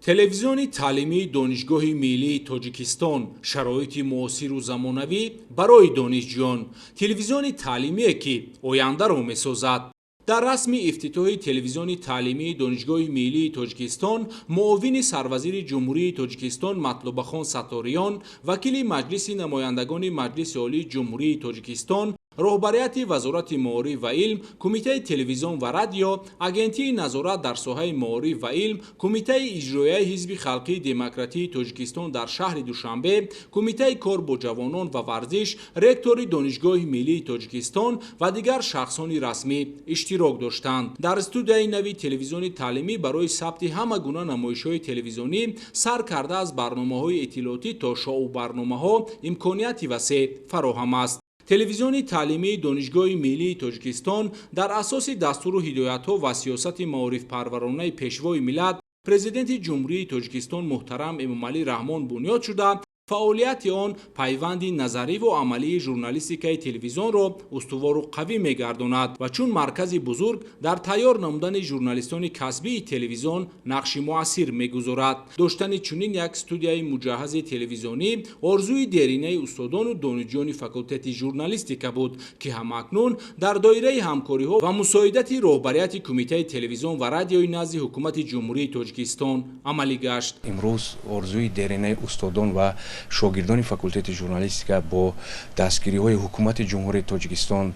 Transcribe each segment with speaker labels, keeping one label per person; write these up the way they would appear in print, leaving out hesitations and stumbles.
Speaker 1: Телевизиони таълимии Донишгоҳи миллии Тоҷикистон: шароити муосиру замонавӣ барои донишҷӯён. Телевизиони таълимие, ки ояндаро месозад. Дар расми ифтитоҳи телевизиони таълимии Донишгоҳи миллии Тоҷикистон муовини сарвазири Ҷумҳурии Тоҷикистон Матлубахон Сатториён, вакили Маҷлиси намояндагони Маҷлиси Олии Ҷумҳурии Тоҷикистон, роҳбарияти Вазорати маориф ва илм, Кумитаи телевизион ва радио, Агентии назорат дар соҳаи маориф ва илм, Кумитаи иҷроияи Ҳизби халқии демократии Тоҷикистон дар шаҳри Душанбе, Кумитаи кор бо ҷавонон ва варзиш, ректори Донишгоҳи миллии Тоҷикистон ва дигар шахсони расмӣ иштирок доштанд. Дар студияи нави телевизиони таълимӣ барои сабти ҳама гуна намоишҳои телевизионӣ, сар карда аз барномаҳои иттилоотӣ то шоу-барномаҳо, имконияти васеъ фароҳам аст. Телевизиони таълимии Донишгоҳи миллии Тоҷикистон дар асоси дастуру ҳидоятҳо ва сиёсати маорифпарваронаи Пешвои миллат, Президенти Ҷумҳурии Тоҷикистон муҳтарам Эмомалӣ Раҳмон бунёд шуда, фаъолияти он пайванди назариву амалии журналистикаи телевизионро устувору қавӣ мегардонад ва чун маркази бузург дар тайёр намудани журналистони касбии телевизион нақши муассир мегузорад. Доштани чунин як студияи муҷаҳҳази телевизионӣ орзуи деринаи устодону донишҷӯёни факултети журналистика буд, ки ҳамакнун дар доираи ҳамкориҳо ва мусоидати роҳбарияти Кумитаи телевизион ва радиои назди Ҳукумати Ҷумҳурии Тоҷикистон амалӣ гашт.
Speaker 2: Имрӯз орзуи деринаи устодон ва шогирдони факултети журналистика бо дастгириҳои Ҳукумати Ҷумҳурии Тоҷикистон,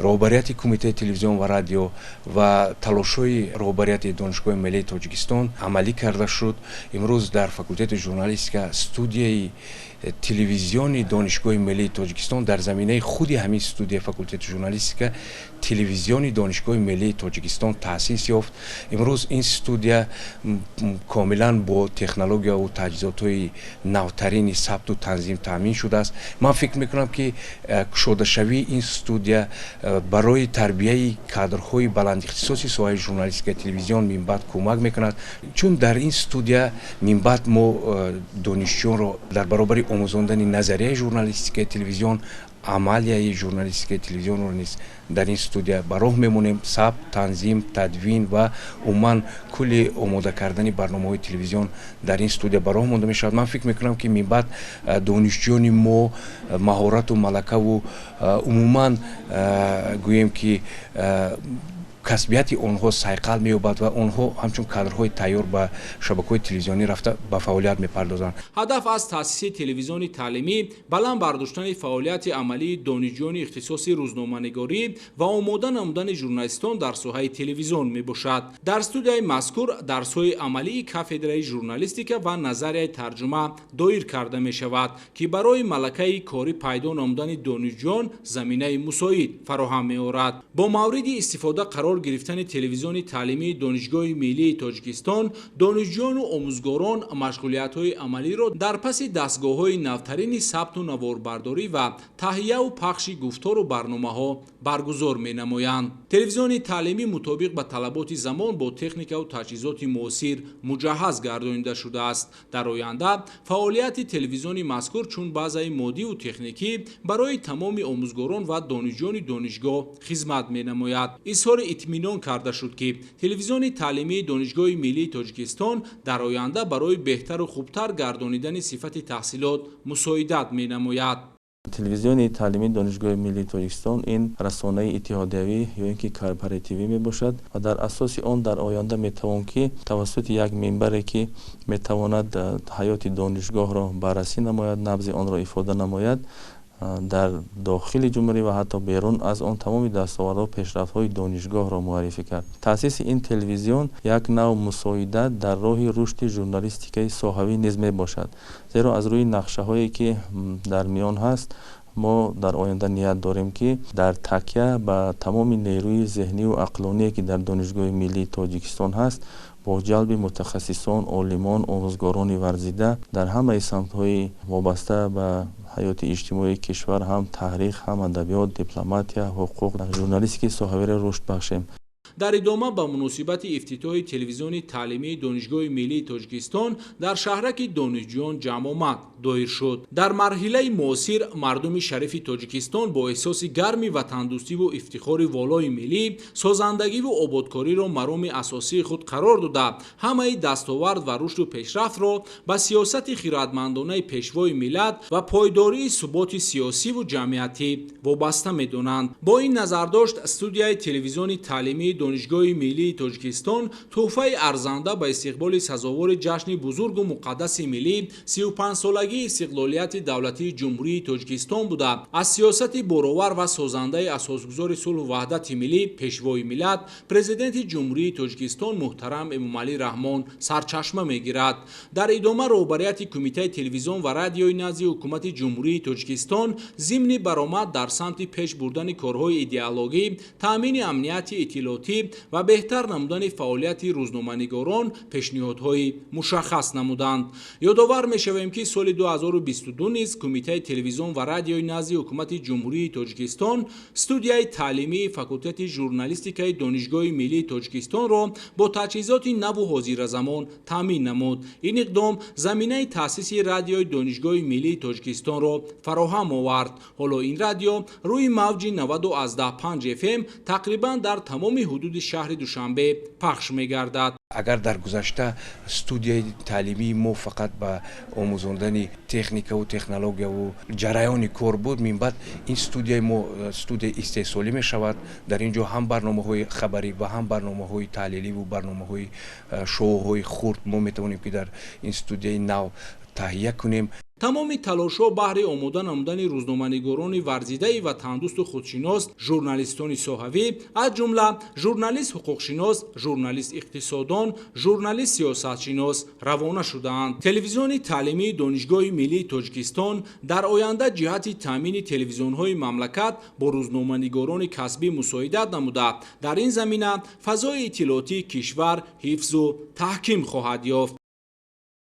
Speaker 2: роҳбарияти Кумитаи телевизион ва радио ва талошҳои роҳбарияти Донишгоҳи миллии Тоҷикистон амалӣ карда шуд. Имрӯз дар факултети журналистика студияи телевизиони Донишгоҳи миллии Тоҷикистон, дар заминаи худи ҳамин студияи факултети журналистика телевизиони Донишгоҳи миллии Тоҷикистон таъсис ёфт. Имрӯз ин студия комилан бо технологияву таҷҳизотҳои навтарини сабту танзим таъмин шудааст. Ман фикр мекунам, ки кушодашавии ин студия барои тарбияи кадрҳои баландихтисоси соҳаи журналистикаи телевизион минбаъд кӯмак мекунад, чун дар ин студия минбаъд мо донишҷӯёнро дар баробари омӯзондани назарияи журналистикаи телевизион амалияи журналистикаи телевизионро низ дар ин студия ба роҳ мемонем. Сабт, танзим, тадвин ва умуман кулли омода кардани барномаҳои телевизион дар ин студия ба роҳ монда мешавад. Ман фикр мекунам, ки минбаъд донишҷӯёни мо маҳорату малакаву умуман гӯем, ки касбияти онҳо сайқал меёбад ва онҳо ҳамчун кадрҳои тайёр ба шабакаҳои телевизионӣ рафта, ба фаъолият мепардозанд.
Speaker 1: Ҳадаф аз таъсиси телевизиони таълимӣ баланд бардоштани фаъолияти амалии донишҷӯёни ихтисоси рӯзноманигорӣ ва омода намудани журналистон дар соҳаи телевизион мебошад. Дар студияи мазкур дарсҳои амалии кафедраи журналистика ва назарияи тарҷума доир карда мешавад, ки барои малакаи корӣ пайдо намудани донишҷӯён заминаи мусоид фароҳам меорад. Бо мавриди истифода қарор гирифтани телевизиони таълимии Донишгоҳи миллии Тоҷикистон донишҷӯёну омӯзгорон машғулиятҳои амалиро дар паси дастгоҳҳои навтарини сабту наворбардорӣ ва таҳияву пахши гуфтору барномаҳо баргузор менамоянд. Телевизиони таълимӣ мутобиқ ба талаботи замон бо техникаву таҷҳизоти муосир муҷаҳҳаз гардонида шудааст. Дар оянда фаъолияти телевизиони мазкур чун базаи моддиву техникӣ барои тамоми омӯзгорон ва донишҷӯёни донишгоҳ хизмат менамояд. Изҳори итминон карда шуд, ки телевизиони таълимии Донишгоҳи миллии Тоҷикистон дар оянда барои беҳтару хубтар гардонидани сифати таҳсилот мусоидат менамояд.
Speaker 3: Телевизиони таълимии Донишгоҳи миллии Тоҷикистон ин расонаи иттиҳодиявӣ ё ин ки корпоративӣ мебошад ва дар асоси он дар оянда метавон, ки тавассути як минбаре, ки метавонад ҳаёти донишгоҳро баррасӣ намояд, набзи онро ифода намояд, дар дохили ҷумҳурӣ ва ҳатто берун аз он тамоми дастовардҳо, пешрафтҳои донишгоҳро муаррифӣ кард. Таъсиси ин телевизион як нав мусоидат дар роҳи рушди журналистикаи соҳавӣ низ мебошад, зеро аз рӯи нақшаҳое, ки дар миён ҳаст, мо дар оянда ният дорем, ки дар такя ба тамоми нерӯи зеҳниву ақлоние, ки дар Донишгоҳи миллии Тоҷикистон ҳаст, бо ҷалби мутахассисон, олимон, омӯзгорони варзида дар ҳамаи самтҳои вобаста ба ҳаёти иҷтимоии кишвар, ҳам таърих, ҳам адабиёт, дипломатия, ҳуқуқ, журналистикаи соҳавиро рушд бахшем.
Speaker 1: Дар идома ба муносибати ифтитоҳи телевизиони таълимии Донишгоҳи миллии Тоҷикистон дар шаҳраки донишҷӯён ҷамъомад доир шуд. Дар марҳилаи муосир мардуми шарифи Тоҷикистон бо эҳсоси гарми ватандӯстиву ифтихори волои миллӣ, созандагиву ободкориро мароми асосии худ қарор дода, ҳамаи дастовард ва рушду пешрафтро ба сиёсати хирадмандонаи пешвои миллат ва пойдории суботи сиёсиву ҷамъиятӣ вобаста медонанд. Бо ин назардошт студияи телевизиони таълимии Донишгоҳи миллии Тоҷикистон тӯҳфаи арзанда ба истиқболи сазовори ҷашни бузургу муқаддаси миллӣ, 35-солагии истиқлолияти давлатии Ҷумҳурии Тоҷикистон буда, аз сиёсати боровар ва созандаи асосгузори сулҳу ваҳдати миллӣ, пешвои миллат, Президенти Ҷумҳурии Тоҷикистон муҳтарам Эмомалӣ Раҳмон сарчашма мегирад. Дар идома роҳбарияти Кумитаи телевизион ва радиои назди Ҳукумати Ҷумҳурии Тоҷикистон зимни баромад дар самти пеш бурдани корҳои идеологӣ, таъмини амнияти иттилоотӣ ва беҳтар намудани фаъолияти рӯзноманигорон пешниҳодҳои мушаххас намуданд. Ёдовар мешавем, ки соли 2022 низ Кумитаи телевизион ва радиои назди Ҳукумати Ҷумҳурии Тоҷикистон студияи таълимии факултети журналистикаи Донишгоҳи миллии Тоҷикистонро бо таҷҳизоти наву ҳозиразамон таъмин намуд. Ин иқдом заминаи таъсиси радиои Донишгоҳи миллии Тоҷикистонро фароҳам овард. Ҳоло ин радио рӯи мавҷи 90,5 FM тақрибан дар тамоми ҳудуди шаҳри Душанбе пахш мегардад.
Speaker 2: Агар дар гузашта студияи таълимии мо фақат ба омӯзондани техникаву технологияву ҷараёни кор буд, минбаъд ин студияи мо студияи истеҳсолӣ мешавад. Дар ин ҷо ҳам барномаҳои хабарӣ ва ҳам барномаҳои таҳлиливу барномаҳои шоуҳои хурд мо метавонем, ки дар ин студияи нав таҳия кунем.
Speaker 1: Тамоми талошҳо баҳри омода намудани рӯзноманигорони варзидаи ватандӯсту худшинос, журналистони соҳавӣ, аз ҷумла журналист ҳуқуқшинос, журналист иқтисодон, журналист сиёсатшинос равона шудаанд. Телевизиони таълимии Донишгоҳи миллии Тоҷикистон дар оянда ҷиҳати таъмини телевизионҳои мамлакат бо рӯзноманигорони касбӣ мусоидат намуда, дар ин замина фазои иттилоотии кишвар ҳифзу таҳким хоҳад ёфт.